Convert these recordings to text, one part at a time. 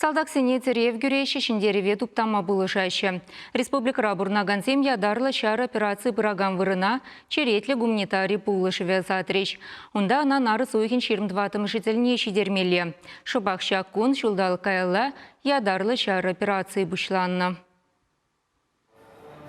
Салтаксене тӗрев кӳреҫҫӗ, ҫӗнтерӗве туптама пулӑшаҫҫӗ. Республикӑра пурӑнакансем ятарлӑ ҫар операцийӗ пыракан вырӑна черетлӗ гуманитари пулӑшӑвӗ ӑсатрӗҫ. Унта ӑна нарӑс уйӑхӗн 24-мӗшӗ тӗлне ҫитермелле. Шӑпах ҫак кун ҫулталӑк каялла ятарлӑ ҫар операцийӗ пуҫланнӑ.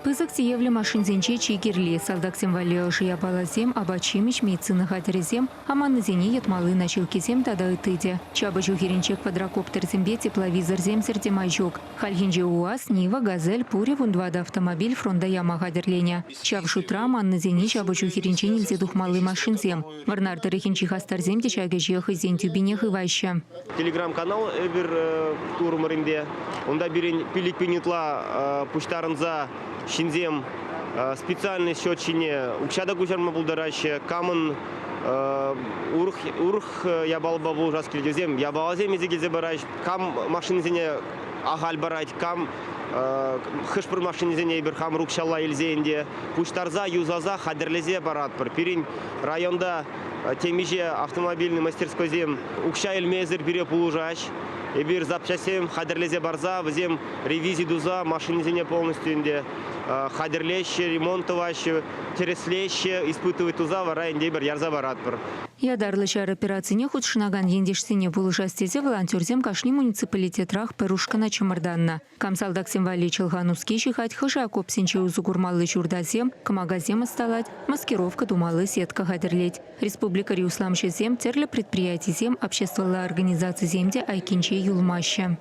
Пысӑк тиевлӗ машинсенче чи кирли, салтаксем валли ӑшӑ япаласем, апат-ҫимӗҫ, медицина хатӗрӗсем, аманнисене йӑтмалли наҫилккесем тата ытти те. Ҫапӑҫу хирӗнче квадрокоптерсемпе тепловизорсемсӗр те май ҫук. Хальхинче УАЗ, Нива, Газель пурӗ вунтӑватӑ автомобиль фронта яма хатӗрленӗ. Ҫав шутра аманнисене ҫапӑҫу хирӗнчен илсе тухмалли машинсем. Вӑрнар тӑрӑхӗнчи хастарсем те ҫак ӗҫе хӑйсен тӳпине хываҫҫӗ. Телеграм-канал эпир турӑмӑр ӗнтӗ. Унта пирӗн 5000 ытла пуҫтарӑнса ҫынсем специальный счет ҫине укҫа та куҫарма пултараҫҫӗ. Камӑн урӑх, урӑх япалапа пулӑшас килет, вӗсем япаласем илсе килсе параҫ. Кам машинӑсене ахаль парать, кам хӑш-пӗр машинӑсене эпир хамӑр укҫалла илсе ӗнтӗ пуҫтарса, юсаса, хатӗрлесе паратпӑр. Пирӗн районта темиҫе автомобильный мастерскойсем укҫа илмесӗр пире пулӑшаҫ. Эпир запчастьсем хатӗрлесе парса, вӗсем ревизи туса машинисене полностью ӗнтӗ хатӗрлеҫҫӗ, ремонт тӑваҫҫӗ, тӗрӗслеҫҫӗ, испытывать туса вара ӗнтӗ эпир ярса паратпӑр. Ятарлӑ ҫар операцине хутшӑнакан ентешсене пулӑшас тесе волонтерсем кашни муниципалитетрах пӗр ушкӑна чӑмӑртаннӑ. Кам салтаксем валли чӑлха-нуски ҫыхать, хӑшӗ окопсенче усӑ курмалли ҫуртасем, кӑмакасем ӑсталать, маскировка тумалли сетка хатӗрлет. Республикӑри усламҫӑсем, тӗрлӗ предприятисем, обществӑлла организацисем те айккинче юлмаҫҫӗ.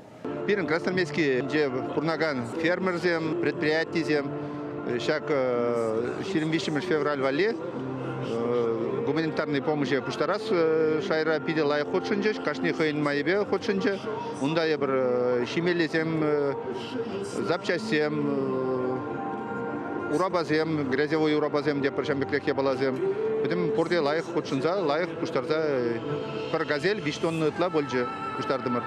Пирӗн Красноармейскинче пурӑнакан фермерсем, предприятисем ҫак 23 февраль валли гуманитарный помоще пуҫтарас шайра питӗ лайӑх хутшӑнчӗҫ, кашни хӑйӗн майӗпе хутшӑнчӗ. Унта эпир ҫимеллисем, запчастьсем, урапасем, грязевой урапасем те пӗр ҫам пекрех япаласем. Пӗтӗм пурте лайӑх хутшӑнса, лайӑх пуҫтарса пӗр газель виҫ тонна ытла пулчӗ пуҫтартӑмӑр.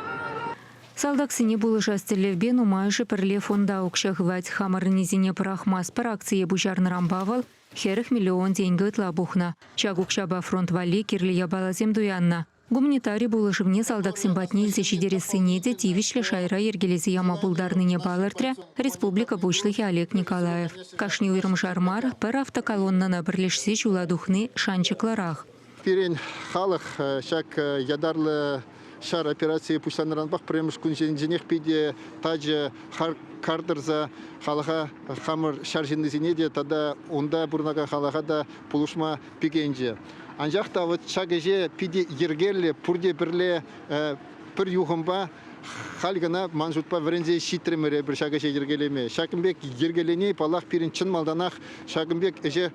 Салтаксене пулӑшас тӗллевпе нумайӑшӗ пӗрле фонда укҫа хывать. Хамӑрӑннисене пӑрахмастпӑр акцие пуҫарнӑранпа вӑл 40 миллион тенкӗ ытла пухнӑ. Ҫак укҫапа фронт валли кирлӗ япаласем туяннӑ. Гуманитари пулӑшӑвне салтаксем патне илсе ҫитерессине те тивӗҫлӗ шайра йӗркелесе яма пултарнине палӑртрӗ республика Пуҫлӑхӗ Олег Николаев. Кашни уйрӑмшар мар, пӗр автоколоннӑна пӗрлешсе ҫула тухни шанчӑклӑрах. Пирӗн халӑх ҫак ятарлӑ ҫар операцийӗ пуҫланнӑранпах пӗрремӗш кунсенченех питӗ тачӑ кар тӑрса халӑха хамӑр ҫар ҫыннисене те тата унта пурӑнакан халӑха та пулӑшма пикенчӗ. Анчах та вот ҫак ӗҫе питӗ йӗркеллӗ, пурте пӗрле пӗр юхӑмпа халь кӑна ман шутпа вӗренсе ҫитрӗмӗр эпир ҫак ӗҫе йӗркелеме. Ҫакӑн пек йӗркелени, паллах, пирӗн чӑн малтанах ҫакӑн пек ӗҫе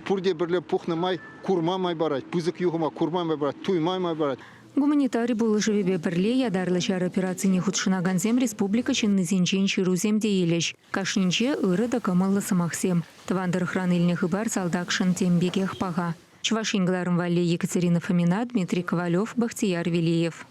пурте пӗрле пухнӑ май курма май парать, пысӑк юхӑма курма май парать, туйма май парать. Гуманитари пулӑшӑвӗпе пӗрле ятарлӑ ҫар операцине хутшӑнакансем республика ҫыннисенчен ҫырусем те илӗҫ. Кашнинче ырӑ та кӑмӑллӑ сӑмахсем. Тӑван тӑрӑхран илнӗ хыпар салтакшӑн тем пекех паха. Чӑваш Ен кӑларӑм валли Екатерина Фомина, Дмитрий Ковалев, Бахтияр Велиев.